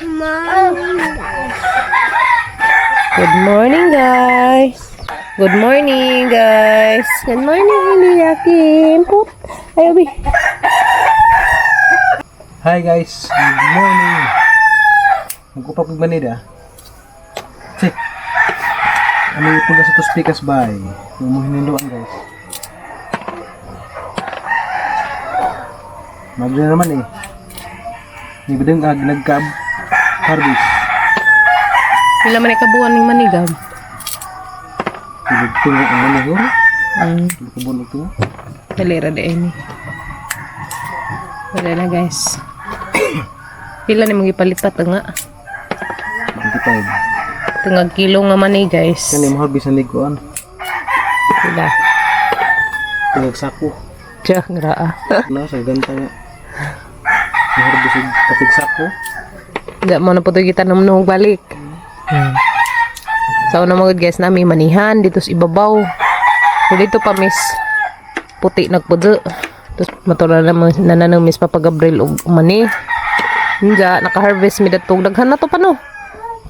Morning. Good morning, guys. Good morning, guys. Good morning, Eliakim. Put. Ay, Obi. Hi guys, good morning. Magkupa kog manida. Check. Ano yung pag sa speakers bay? Yung mo hininduan, guys. Madali na naman eh. Ni badang ag nagkab harvest. Pila man ikabuan ning manigab? Tulog tungo ang maniguro. Tulog ka bunog tungo. Dali ra di ini. Dali na, guys. Pila ni mong ipalipat nga? 25. Tungag kilo nga mani, guys. Kani mo harvest na niguan. Pila. Tungag sako. Tiyak, raa. Na sa ganta nga. Mo harvest og kapig sako. Hindi mo na po ito kita naman balik. So, una mga guys, nami manihan dito sa ibabaw. So, dito pa miss puti nagpudo. Tapos matula na nananaw miss Papa Gabriel og mani. Hindi, naka-harvest mi datong daghan na to pa no.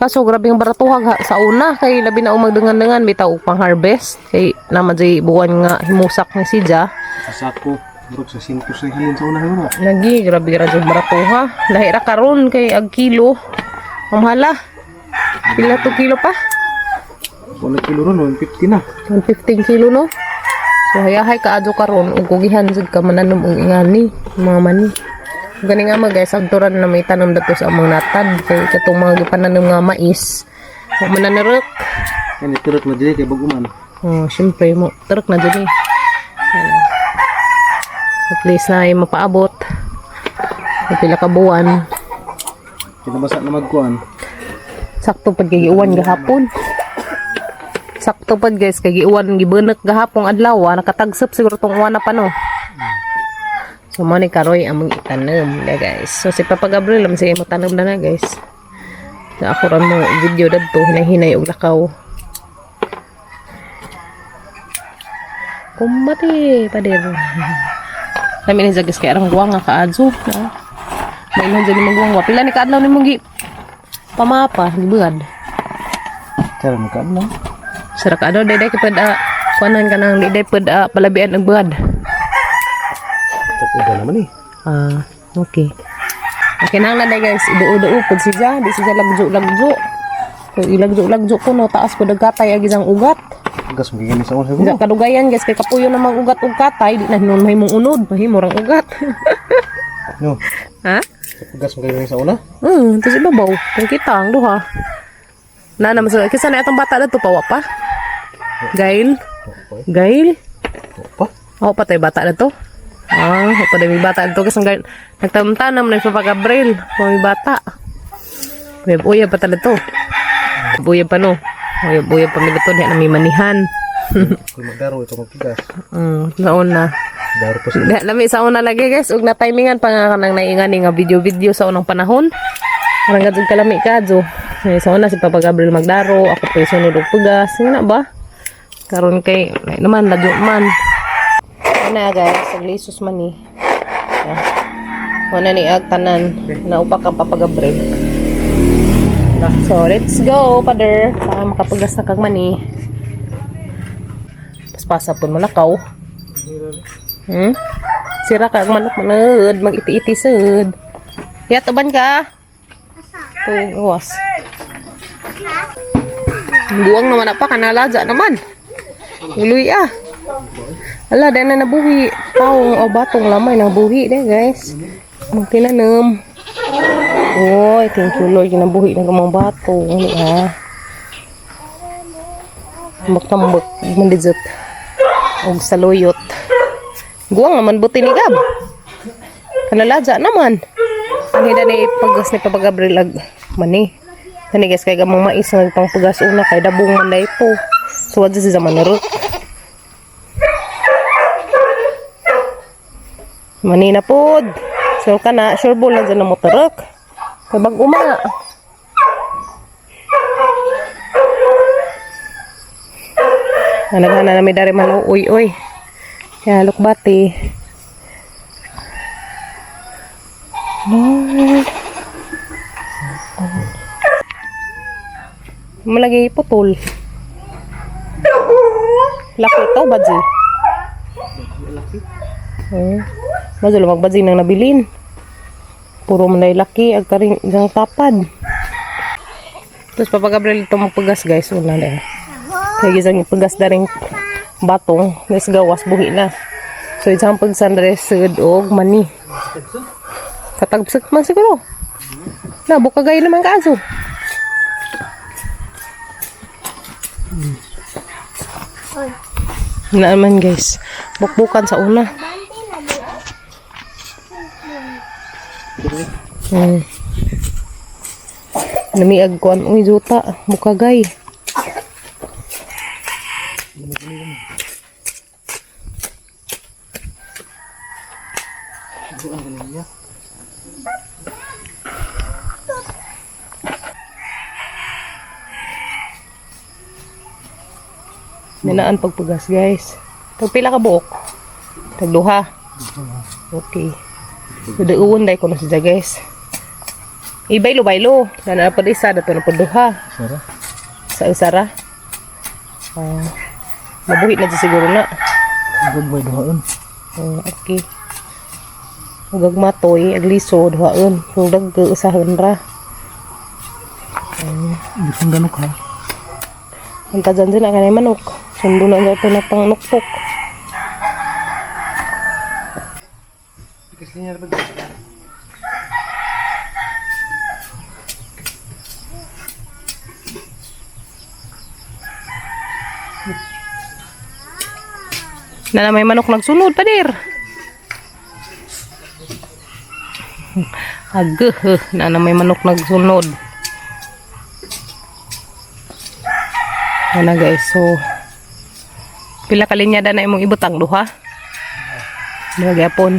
Kaso grabe ang baratuhag ha, sa una kay labi na umagdangan-dangan bitaw og pang harvest kay naman jay buwan nga himusak ni siya. Sa sako. Murag sa 5 sa halin sa una siguro. Lagi, grabe ra jud baratuha. Lahi ra karon kay ag kilo. Ang hala. Pila to kilo pa? Wala kilo ron, 150 na. 115 kilo no. So hayahay ka adyo karon ug kugihan jud ka mananom og ingani mga mani. Gani nga mga guys, agturan na may tanom dato sa among natad kay katong mga gipananom nga mais. Wa man na narek. Yan, iturot na dili kay bago man. Oh, syempre mo tarek na jud eh. Ayan. At least na ay mapaabot. May pila ka buwan. Kinabasa na magkuan. Sakto pad kay giuwan gahapon. Sakto pad guys kay giuwan gibunak gahapon adlaw, nakatagsop siguro tong uwan na pa no. So mo ni karoy among itanom na, guys. So si Papa Gabriel am sige mo tanom na na, guys. Na ako ra mo video dadto hinay-hinay og lakaw. Kumbati pader. Lami ni guys kay arang guwang nga kaadso. No? May ilan dyan ni magguwang. Pila ni kaadlaw ni mong gi pamapa, gibuad. Tara magkaan lang. Sara ka daw, day pud kuanan ka nang day pud palabian og buad. Tapos naman eh. Ah, okay. Okay nang na day guys, iduo-duo pud siya, di siya lagjo-lagjo. Kung ilagjo-lagjo ko no, taas pud ang katay ag isang ugat. Gas mo gini sa una siguro. Hindi kadugayan guys kay kapuyo namang ugat og katay, di na hinon mahimong unod, mahimo rang ugat. No. Ha? Gas mo gini sa una. Tapos ibabaw. Kung kita ang duha. Na naman sa kisa na itong bata na to pawa pa. Gail. Gail. Pa. Ako pa tayo bata na to. Ah, ako pa tayo may bata na to. Kasi nagtamtanam na yung Papa Gabriel. Kung may bata. Uyab-uyab pa talaga to. Uyab pa no. Uyab-uyab pa mi to. Diyan na may manihan. Kung magdaro ito magpigas. Naon na. Daro pa sa Lami sa una lagi guys, ug na timingan pa nga kanang naingani nga video-video sa unang panahon. Parang gadto kalami ka jo. Eh, sa una si Papa Gabriel magdaro, ako pa yung sunod og pugas. Nga na ba? Karon kay ay, naman ladyo man. Ana guys, ag lisos man ni. Ah. Muna ni ag tanan naupa kang Papa Gabriel. So, let's go, father. Para makapagas na kag mani. Paspasa po malakaw. Sira ka ang manok manod, mag-iti-iti sud. Ya, tuban ka. Tuwas. Buwang naman na pa, kanalaja naman. Uloy ah. Ala, dahil na nabuhi. Taong o batong lamay nabuhi de guys. Magtinanom. Oy, thank you Lord, kinabuhi na gamang batong. Ano ah. Tambak-tambak, mandizot. Og saluyot. Guwang naman buti ni Gab. Kanalaja naman. Ang hida ni pagas ni Papa Gabriel ag mani. Kani guys kay gamang mais nga pang pagas una kay dabong man na ito. So wadto si zaman narot. Mani na pod. So kana sure ball na dyan na motorok. Kay bag uma. Nanaghana na mi dari maluoy oy. Ya, lukbati. Lord. Malagi putol. Laki to, badzi. Eh, badzi lumag badzi nang nabilin. Puro man ay laki, ag karing isang tapad. Tapos Papa Gabriel ito magpagas guys, una na. Kaya isang pagas na rin batong, nes gawas buhi na. So isang pagsandre sud og mani. Katagsik man siguro. Na bukagay naman kaaso. Na naman guys. Bukbukan sa una. Namiag kuan uy juta bukagay. Ninaan pagpugas guys. Tagpila ka buok? Tagduha. Okay. Udaon dai ko na siya guys. Ibaylo baylo. Dana na pod isa dato na pod duha. Sara. Sa usara. Ah, mabuhi na siya siguro na. Ugag may duhaon. Oh, okay. Ugag matoy, agliso, duhaon. Kung dagko, usahon ra. Gusto ganok ha. Ang tadyan din, ang manok. Sundo na ang ito na pang nukpok. Pikas linya ba? Na na may manok nagsunod, pader. Agh, na na may manok nagsunod. Ano guys, so pila ka linya na imong ibutang duha? Duha gyapon.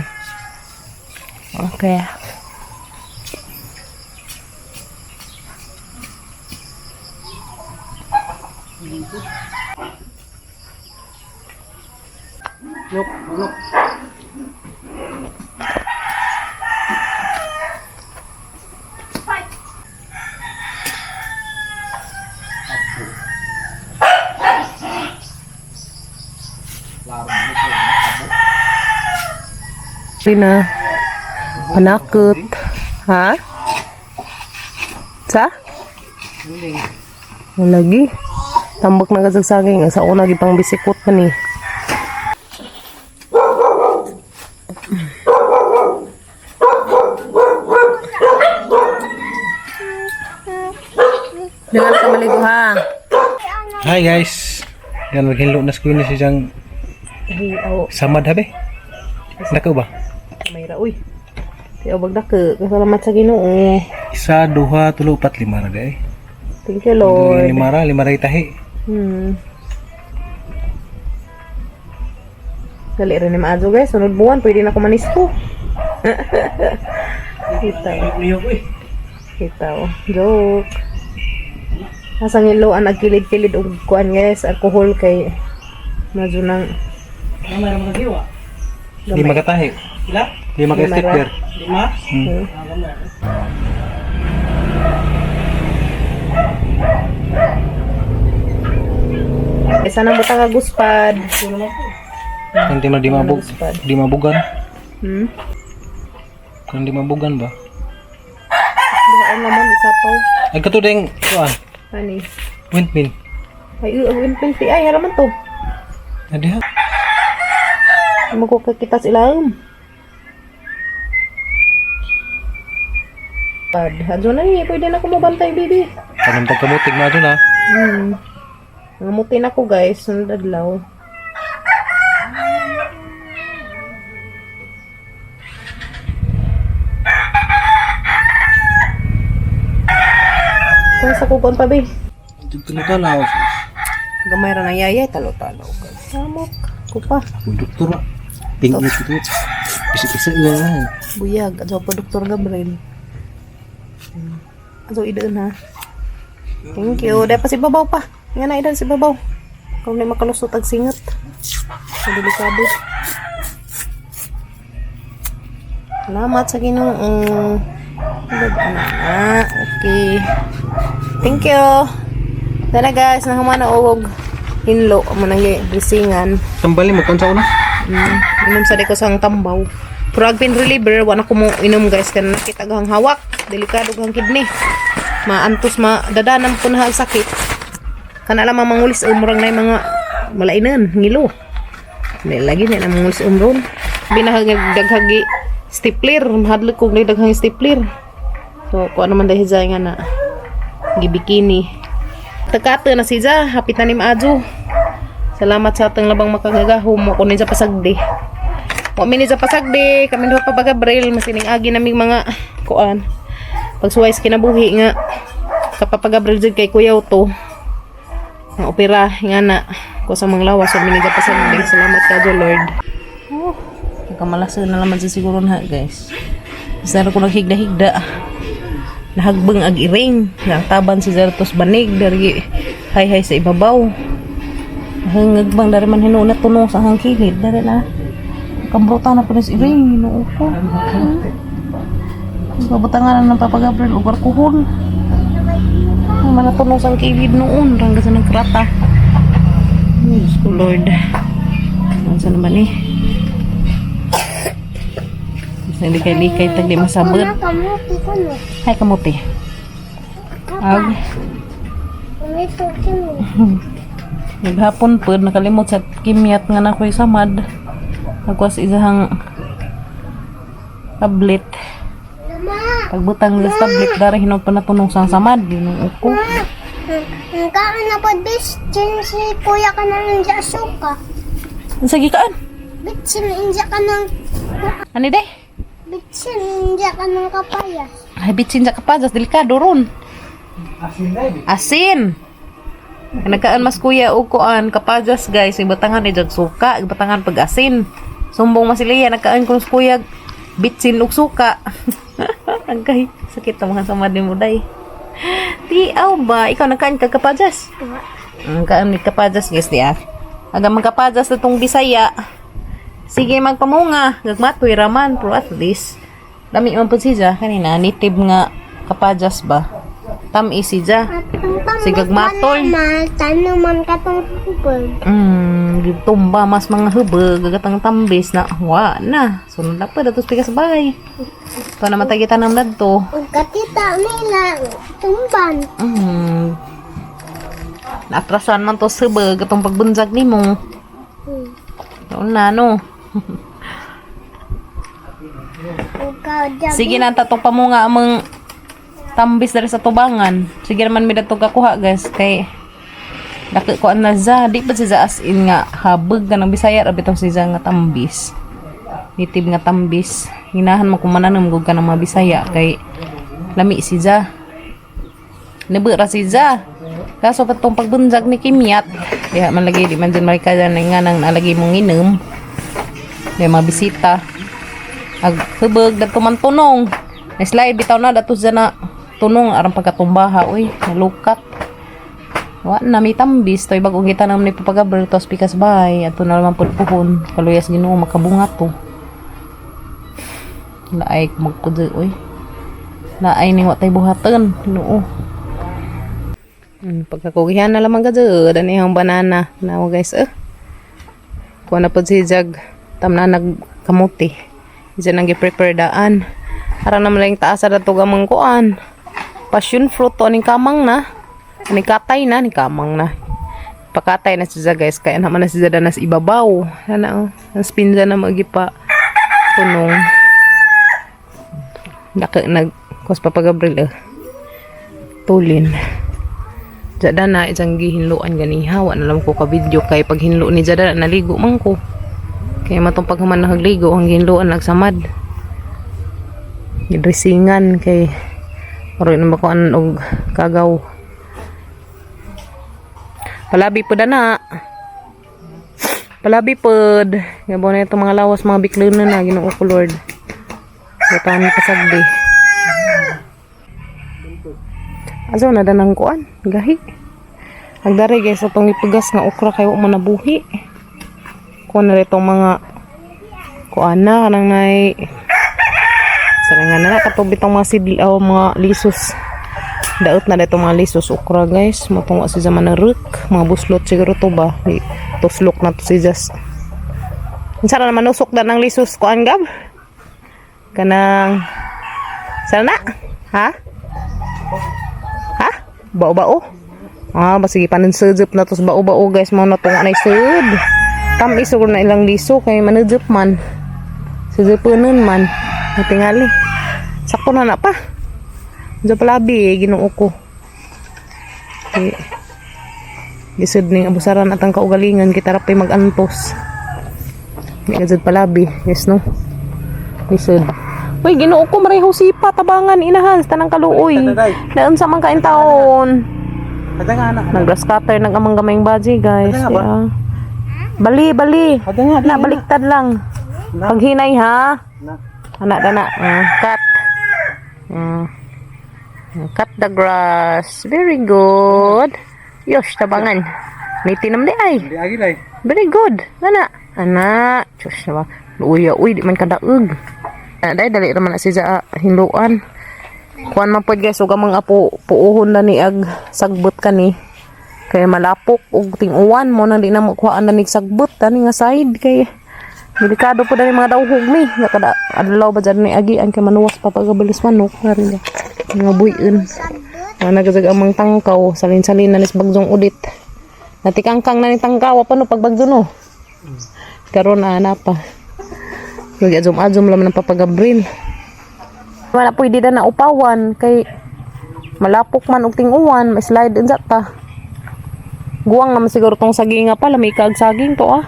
Okay. Yok, manok. Rina. Panakot. Ha? Sa? Lagi. Tambak na kasagsaging. Sa una gipang bisikot pa ni. Dengan ka maligo ha. Hi guys. Yan maghinlo na squid ni siyang Ay, aw, samad habe. Nako ba? may ra uy. Tiyo bagdak Salamat sa Ginoo. Isa, duha, tulo, upat, lima ra day. Thank you Lord. Lima ra, lima ra itahi. Dali rin ni maazo guys. Sunod buwan, pwede na kumanisko. Kita. Lihok eh. Kita. Oh. Joke. Asang iloan nagkilid-kilid og kuan guys, alcohol kay medyo nang Lima ka tahi. Lima ka Lima ra. stepper. Hmm. Isa na butang guspad. Kung di ma di mabug, di mabugan. Kung di mabugan ba? Duhaan naman isa pa. Ay kato ding kuan, Ani. windmill. Ay, windmill ti ay haraman to. Adi ha. Magkukakita sa ilalim. Pad. Adyo na ni, pwede na kumubantay, baby. Tanong pagkamutig na doon ha. Ngamutin ako, guys. Sunod adlaw. Kung sa kukuan pa, babe. Dito na tanaw. Gamay ra nang yayay, talo-talo. Samok. Kupa. Ako doktor ba? Tingin ito. Pisa-pisa lang. Buyag. Adyo pa, Dr. Gabriel. Adyo, idaan ha. Thank you. Dahil pa si Babaw pa. Nga na, idan si Babaw. Kung na makalusot ag singat. Delikado. Salamat sa Ginoo. Okay. Thank you. Tara guys, nahuman na og hinlo mo nang gisingan. Tambali mo kansa una. Inom sa ko sang tambaw. Pero ag pain reliever, wala ko mo inom guys kan nakita gahang hawak, delikado gahang kidney. Maantos madadanam ko na ang sakit. Kana lang mangulis umrang na yung mga malainan, ngilo. Di lagi niya na mangulis umron. Binahag daghagi stapler, mahadlok ko og daghang stapler. So, kuha naman dahil siya nga na gibikini. Takate na siya, hapit na ni maadyo. Salamat sa atong labang makagagahom mo kunin sa pasagdi. Wa mi ni sa pasagdi, kami duha pa Gabriel, masining agi naming mga kuan. Pagsuway sa kinabuhi nga kapapa Gabriel jud kay kuyaw to. Ang opera nga na ko sa mga lawas wa mi ni sa pasagdi. Salamat ka Lord. Oh, nagkamalasan na naman sa siguro na guys. Basta ko naghigda-higda. Nahagbang ag iring. Ang taban si Zertos banig dari hay-hay sa ibabaw. Hangag bang dari man hinuon na tunong sa hangkilid dari na. Kambruta na po sa iring Ginoo ko. Babutangan na ng Papa Gabriel ug alkohol. Ang mga tunong sa kilid noon hanggang sa nagkrata. Diyos ko Lord. Ano naman eh. Basta likay-likay tag di masabot. Kamuti ko no. Hay kamuti. Ag Ito kino. Naghapon pod nakalimot sa kimyat nga na ko'y samad. Nagwas isahang tablet. Mama, Pagbutang sa tablet dari hinog pa natunong sang samad Ginoo ko. ang kaan na po bitsin si kuya ka ng inja suka. Unsa gikaan? Bitsin inja ka ng Ani de? bitsin inja ka ng kapayas. Ay bitsin sa kapajas delikado ron. Asin na eh. Asin. Nagkaan mas kuya og kuan kapajas guys, ibatangan ni jag suka, ibatangan pag asin. Sumbong masiliya nagkaan kun kuya bitsin og suka. Agay, sakit ang mga samad ni Muday. Tiaw ba? Ikaw nagkaan ka kapajas? Ang kaan ni kapajas guys niya. Aga magkapajas na tong Bisaya. Sige magpamunga, gagmatoy raman pero at least dami man pud siya kanina native nga kapajas ba. Tam-is siya. At ang tambak Sigag matoy. man tanuman ka tong hubog. Tumba mas mga hubog, gagatang tambis na wa na. Sunod na pa datos pikas bay. Pa na matay kita ng dadto. Ug katita nila tumban. Naatrasan man to sa hubog atong pagbunjag nimo. Noon na no. Ug ka jabi. Sige na tatong pamunga among tambis dari sa tubangan. Sige naman mi dadto kakuha guys kay dako ko na za di pa siya as in nga habag ka ng Bisaya ra bitaw siya nga tambis. Native nga tambis. Hinahan mo kung mananom gud ka ng mga Bisaya kay lami siya. Nabu ra siya. Kaso patong pagbunjag ni Kimyat, diha man lagi di man dyan marikada na nga nang nalagi mong inom. Di mga bisita. Ag hubog dadto man tunong. Na slide bitaw na dato siya na tunong aron pagkatumbaha uy, nalukat. Wa na may tambis toy bag-ong gitanom ni Papa Gabriel tos pikas bay adto na naman pud puhon kaluyas Ginoo makabunga to. Laay magkudo uy. Laay ni wa tay buhaton Ginoo. Pagkakugihan na lamang kadyo, dani ang banana. Nawa guys, eh. Kuha na po si Jag. Tam na nagkamuti. Diyan ang gi-prepare daan. Ara naman lang taas sa datog amang kuan. Passion fruit to aning kamang na. Aning katay na, aning kamang na. Pakatay na siya guys, kaya naman na siya na sa ibabaw. Ana oh, ang spinza na magipa tunong. Naka, nag, kos Papa Gabriel eh. Tulin. Jada na isang gihinluan ganiha wa na lang ko ka video kay pag hinlo ni Jada naligo man ko. Kaya matong paghuman na hagligo ang gihinluan nagsamad. Gidresingan kay oro na makuan og kagaw. Palabi pud na. Palabi pud. Gabo na itong mga lawas mga biklon na na Ginoo ko Lord. Butan pasagdi. Aso na danang kuan, gahi. Agdari guys atong ipugas nga okra kay wa man nabuhi. Kuan na itong mga kuan na kanang nay sa nga na katubi tong mga sidl o mga lisos. Daot na dito mga lisos okra, guys. Matunga si zaman ng ruk. Mga buslot siguro to ba. Tuslok na to si Jas. Unsa ra naman usok na ng lisos kuan, Gab? Kanang sana na? Ha? Ha? Bao-bao? Ah, basigi panin sudop na to sa bao-bao, guys. Mao na tunga na sud. Tamis siguro na ilang liso kay manudop man. Sudupunon man. Natingali. Sakto na na pa. Diyan palabi eh, ginoo ko. Eh, lisod ning abusaran atang kaugalingan kita rapay magantos. Di ka jud palabi, yes no. Lisod. Uy, ginoo ko, mareho sipa tabangan inahan sa tanang kaluoy. Naunsa man kain taon. Kada nga na. Nag-grass cutter nag amang gamayng baji, guys. Kada nga ba? Yeah. Bali, bali. Kada nga, Na baliktad lang. Na. Paghinay ha. Na. Ana dana. Cut. Cut the grass. Very good. Yosh, tabangan. May tinam di ay. Di agi lay. Very good. Ana. Ana. Diyos na ba? Luya. Uy, di man kadaog. Ana, dahil dali raman na siya hinluan. Kuan man pod, guys, ug ang mga apo puuhon na ni ag sagbot kani. Kay malapok og ting-uwan mo nang di na makuhaan na ni sagbot tani nga side kay delikado po dali mga dawhog ni. Nga kada adlaw ba dyan ni agian kay manuwas pa pagkabalis manok nga mga buhion. Mga nagazag amang tangkaw, salin-salin na nis bagzong udit. Natikangkang na ni tangkaw, pa no pagbagzo no. Karon ana pa. Nag-azum-azum laman ng Papa Gabriel. Wala pwede na upawan kay malapok man og ting-uwan, ma-slide unsa ta. Guwang naman siguro tong saging nga pala, may kaag saging to ah.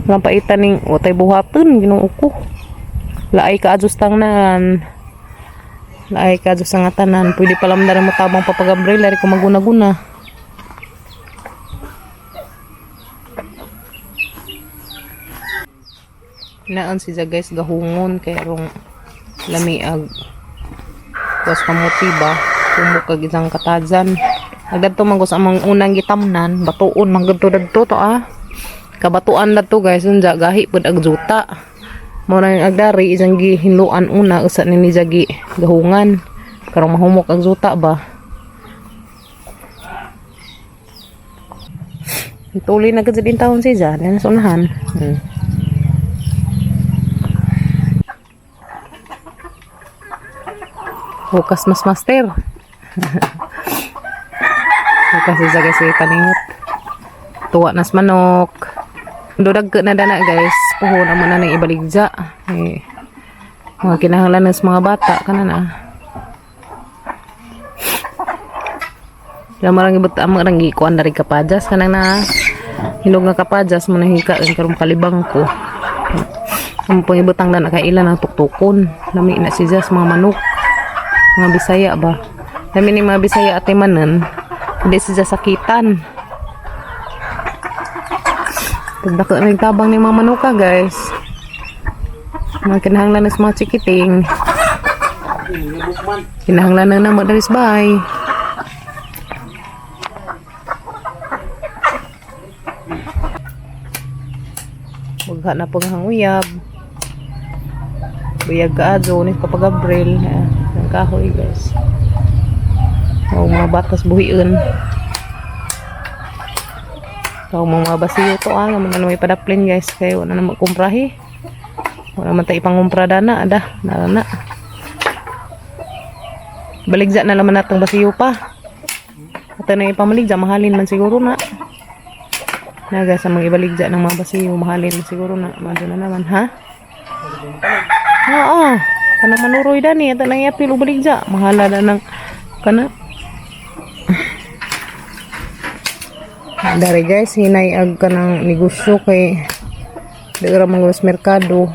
Walang paitan ning utay buhaton, Ginoo ko. Laay ka adjust tang nan. Laay ka adjust ang tanan. Pwede pala man mo tabang Papa Gabriel, ari ko maguna-guna. Naan si guys gahungon kay arong lamiag kuwas kamuti ba kumuk kag isang katazan agdadto man ko sa among unang gitamnan batuon man gud to dadto to ah kabatuan dadto, guys. Unja gahi pud ag juta mo na yung agdari isang gihinluan una usa ni ni jagi gahungan karong mahumok ang juta ba. Tuloy na gud sa taon si Jan yan sa unahan. Bukas mas master. Bukas isa kasi paningot. Tuwa nas manok. Dudag ka na dana, guys. Puhon mo na nang ibaligja. Eh, mga kinahanglan ng mga bata kana na. Kaya marang ibot ang mga gikuan na rin kapajas kanang na hinog nga kapajas mo nang hika ang karong kalibang ko. Ang pangibutang na nakailan ang tuktukon. Lami na si Jas mga manok. Mga Bisaya ba? Dami ni mga Bisaya ate manan. Hindi siya sakitan. Pagdako na yung tabang ni mga manuka, guys. Mga kinahanglan na sa mga chikiting. Kinahanglan na na madalis bay. Wagha na pang hanguyab. Buyag ka adyo ni Papa Gabriel. Ah, ang kahoy, guys. O mga batas buhion. So, mga basiyo to ah. Naman na may padaplin, guys. Kaya wala na magkumprahi. Wala man tayo ipangumpra dana. Ada, nara na. Baligja na naman natong basiyo pa. At na ipamaligja, mahalin man siguro na. Naga sa mga ibaligja ng mga basiyo, mahalin man siguro na. Mado na naman, ha? Oo. Kana manuroy dani, at nang iapil o baligja. Mahala na ng kana. Dari guys, hinay ag kanang negosyo kay di ra man gulas merkado.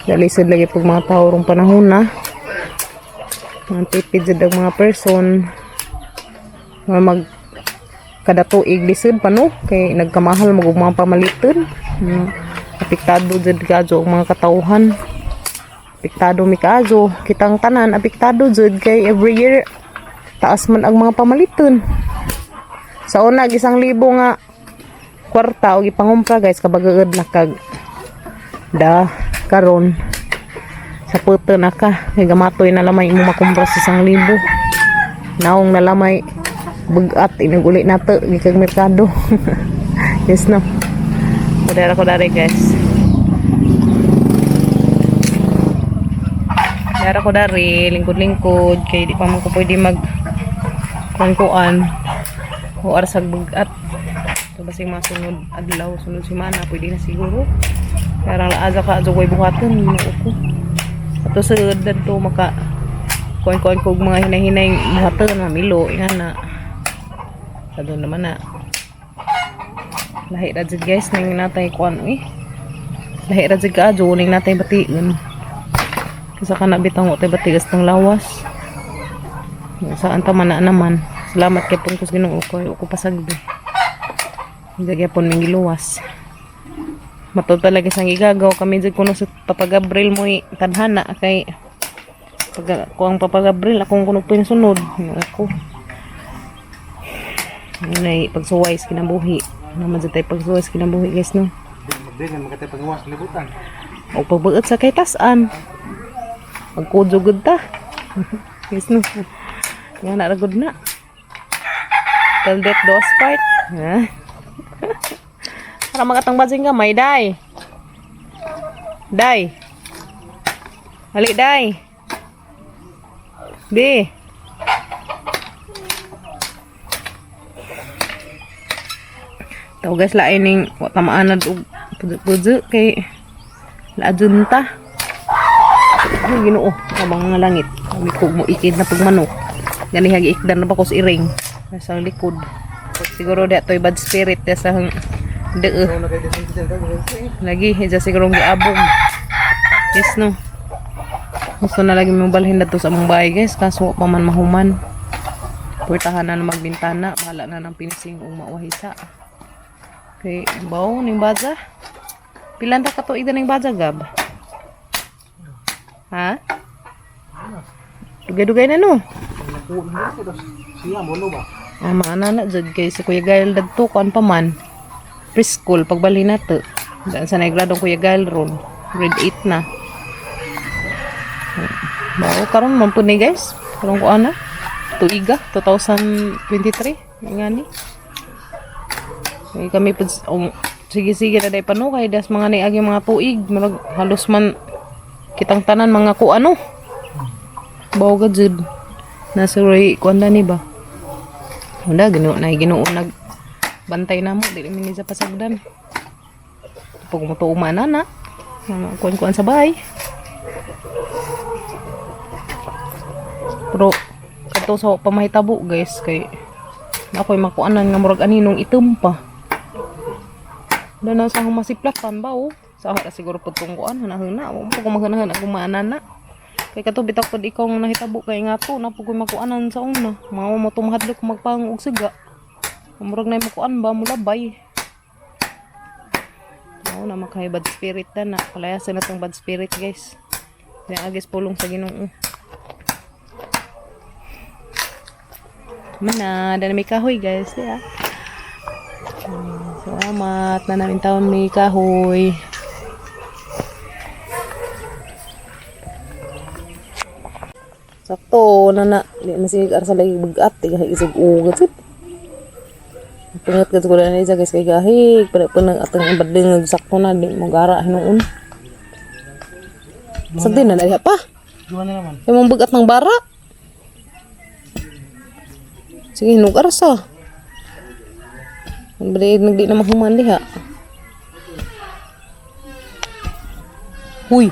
Dalisod lagi pag mga tao rong panahon na. Mga tipid jud ang mga person. Mga mag kada tuig lisod pa no kay nagkamahal mag og mga pamaliton. Apektado jud kadyo ang mga katawhan. Apektado mi kaadyo. Kitang tanan apektado jud kay every year taas man ang mga pamaliton. Sa una, 1,000 nga kwarta og ipangumpra, guys, kabagaod na kag da karon sa puto na ka kay gamatoy na lamay mo makumpra sa 1,000. Naong nalamay bugat inuguli nato gikag merkado. Yes no. Kudara ko dari guys. Dara ko dari lingkod-lingkod kay di pa man ko pwede mag kuan-kuan. O arsag bugat. So basing mga sunod adlaw, sunod semana pwede na siguro. Karang laaza ka adto koy buhaton Ginoo ko. Ato sa dadto maka kuan-kuan kog mga hinahinay buhaton mamilo ingana. Sa doon naman na. Lahi ra jud guys ning natay kuan eh. Lahi ra jud ka adyo ning natay bation. Kaysa kana bitang wa tay batigas ng lawas. Saan ta man na naman. Salamat kay pungkos Ginoo ko ko pasagdi. Hindi gyapon ming giluwas. Matod talaga sang igagaw kami jud kuno sa Papa Gabriel mo tadhana kay pag ko ang Papa Gabriel akong kuno po yung sunod. Ginoo ko. Nay pagsuway sa kinabuhi. Naman jud tay pagsuway sa kinabuhi guys no. Magdili makatay pangawas libutan. O pagbuot sa kay tasan. Magkudyo gud ta. Yes no. Nga na ra gud na. Till death do us part. Ha? Para magatang basing gamay, day. Day. Hali, day. Di. Tao guys, lain ning wa tamaanad og puzo-puzo kay laadun ta. Ay, Ginoo, tabang mga langit. Kami ko mo ikid na pagmanok. Gani hagi ikdan na ba ko sa iring. Nasa likod. Siguro di to'y bad spirit di sa hang dee. Lagi, hija siguro ang giabog. Yes, no. Gusto na lagi mong balhin na to sa among bahay, guys. Kaso wa pa man mahuman. Purtahan na ng magbintana. Bahala na ng pinising ug mawahisa. Okay, bawo ning baza. Pilan ta ka tuig na ning baza, Gab? Ha? Dugay-dugay na no. Siya mo ba? Ah, maana na jud kay si Kuya Gael dadto kuan pa man. Preschool pagbalhin nato. Daan sa naigradong Kuya Gael ron. Grade 8 na. Bao karon man pud ni guys. Karon ko ana. Tuiga 2023 ngani. Kay kami pud sige sige na day pano kay das mga niagi mga tuig murag halos man kitang tanan mga ku ano. Bao ga jud. Nasa roy kuan ni ba? Wala, Ginoo na Ginoo nag bantay na mo dili mi ni sa pasagdan. Pag mo tuuma na na. Kuan-kuan sa bahay. Pero kadto sa pamahitabo guys kay na ako'y makuanan nga murag aninong itom pa. Dana sa humasiplakan ba oh. Sa ra siguro pud tong kuan hanahuna. Wa mo ko maghanahana kung maanana. Kay kato bitaw pud ikaw nga nahitabo kay nga to na pud ko'y makuanan sa una. Mao mo tumahadlok magpang og siga. Murag na makuan ba mulabay. Mao na makahay bad spirit na na. Palayasan na tong bad spirit guys. Yang agis pulong sa Ginoo. Mana, dana may kahoy guys. Yeah. Salamat na namin taon may kahoy. Sakto na na di masig ar sa lagi bugat tiga isig ugat sud. Pangat kat ko na isa guys kay gahig para pa nang atong badeng sakto na di mo gara hinuon. Sagdi na diha pa. Duha na naman. Kay mong bugat ng bara. Sige hinog arsa. Ang bali nagdi na mahuman diha. Huy.